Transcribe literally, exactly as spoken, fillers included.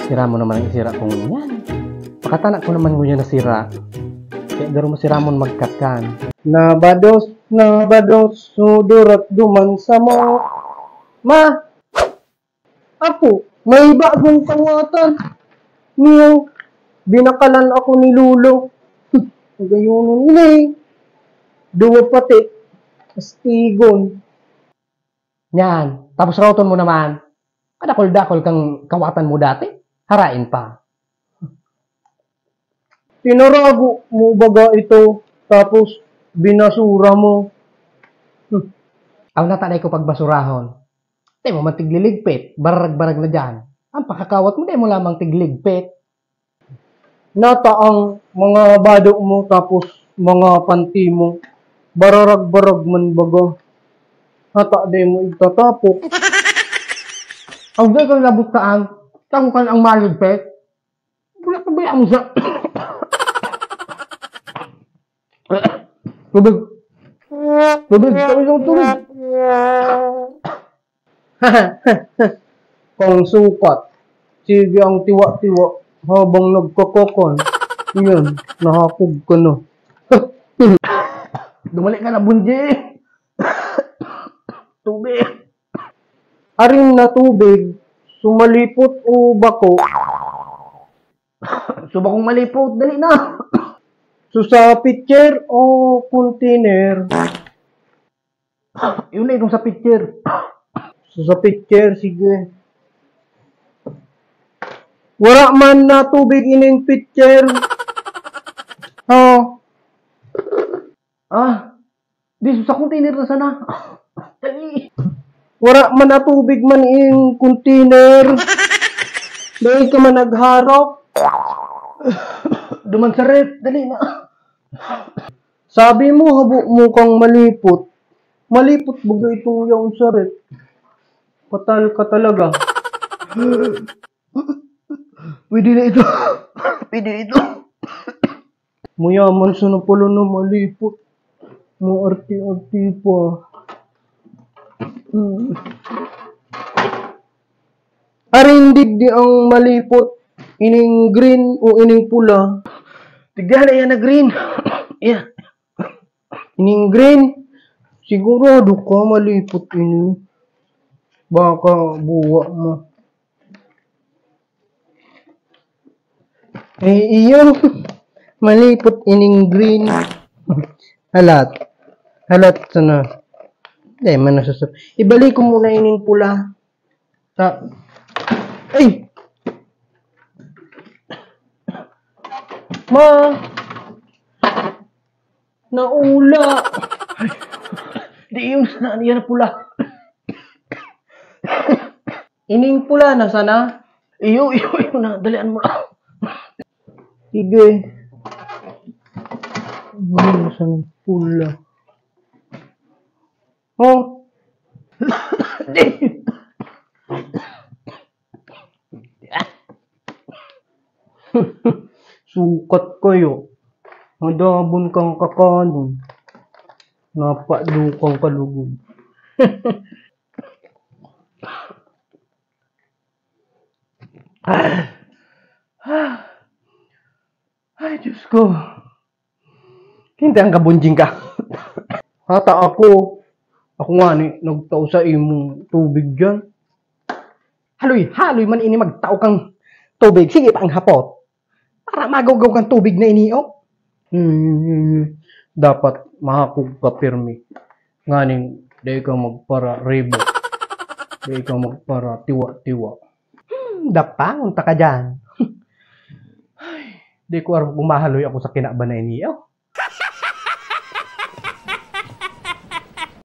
Sira mo naman ang isira kong yan. Pakatana ko naman ngunyan na sira. Kaya garo mo siramon magkatkan. Nabados, nabados, sudurat duman sa mo. Ma! Apo, may bagong kawatan. Niyang binakalan ako ni Lolo. Gayunon ini. Duwa pati. Astigon. Yan. Tapos rawton mo naman. Kadakol-dakol kang kawatan mo dati. Harain pa. Tinarago mo baga ito, tapos binasura mo. Hmm. Aw, natanay ko pagbasurahon. Di mo man tigliligpit, barag-barag na dyan. Ang pakakawat mo, di mo lamang tigliligpit. Nata ang mga bado mo, tapos mga panty mo, bararag-barag man baga. Hata di mo igtatapok. Ang di ko nabutaan, tako kan ang maligpit. Wala ka ba ang sa... Tubig. Tubig, tubig, tubig. Kang sukat. Sige ang tiwa-tiwa habang nagkakokon. Yan, nahakog ka na. Dumali ka na, Bunji. Tubig. Arin na tubig, sumalipot o bako? Suba kong malipot, dali na. So, sa pitcher o container? Yun na itong sa pitcher. So, sa pitcher, sige. Wala man na tubig ining pitcher. Oh. Ah, di sa container na sana. Dali. Wala man na tubig man in container. Dahil ka man nagharap. Duman sa ref, dali na. Sabi mo, habo mo kang malipot. Malipot baga itong yaon sa ref. Patal ka talaga. Pwede na ito. Pwede na ito. Mayaman sana pala na malipot. Maarte-arte pa. Hmm. Aring digdi ang malipot. Ining green o ining pula? Tigyan na yan na green. Yeah. Ining green. Sigurado ka malipot ini. Baka buwa mo. Eh, iyo. Malipot ining green. Halat. Halat sana. Di man nasasab-, ibalik ko muna ining pula. Sa, ay! Ma! Naula! Di yun sana, yan na pula. Ining pula na sana? Iyo, iyo, iyo na. Dalian mo na. Sige. Ano na sana pula? Oh. Sukat kayo. Madabon kang kakanon. Napadukang kalugod. Ay, Diyos ko. Hindi ang kabunjing ka. Hata ako. Ako nga ni, nagtao sa imong tubig dyan. Haloy, haloy man ini magtao kang tubig. Sige pa ang hapot. Para magugaw kang tubig na ini, oh. Hmm, dapat mahakog ka pirmi. Nganing, di ka magpara-rebo. Di ka magpara-tiwa-tiwa. Hmm, dapangon ta ka dyan. Ay, di ko aram kung mahaloy ako sa kinaban na ini, oh.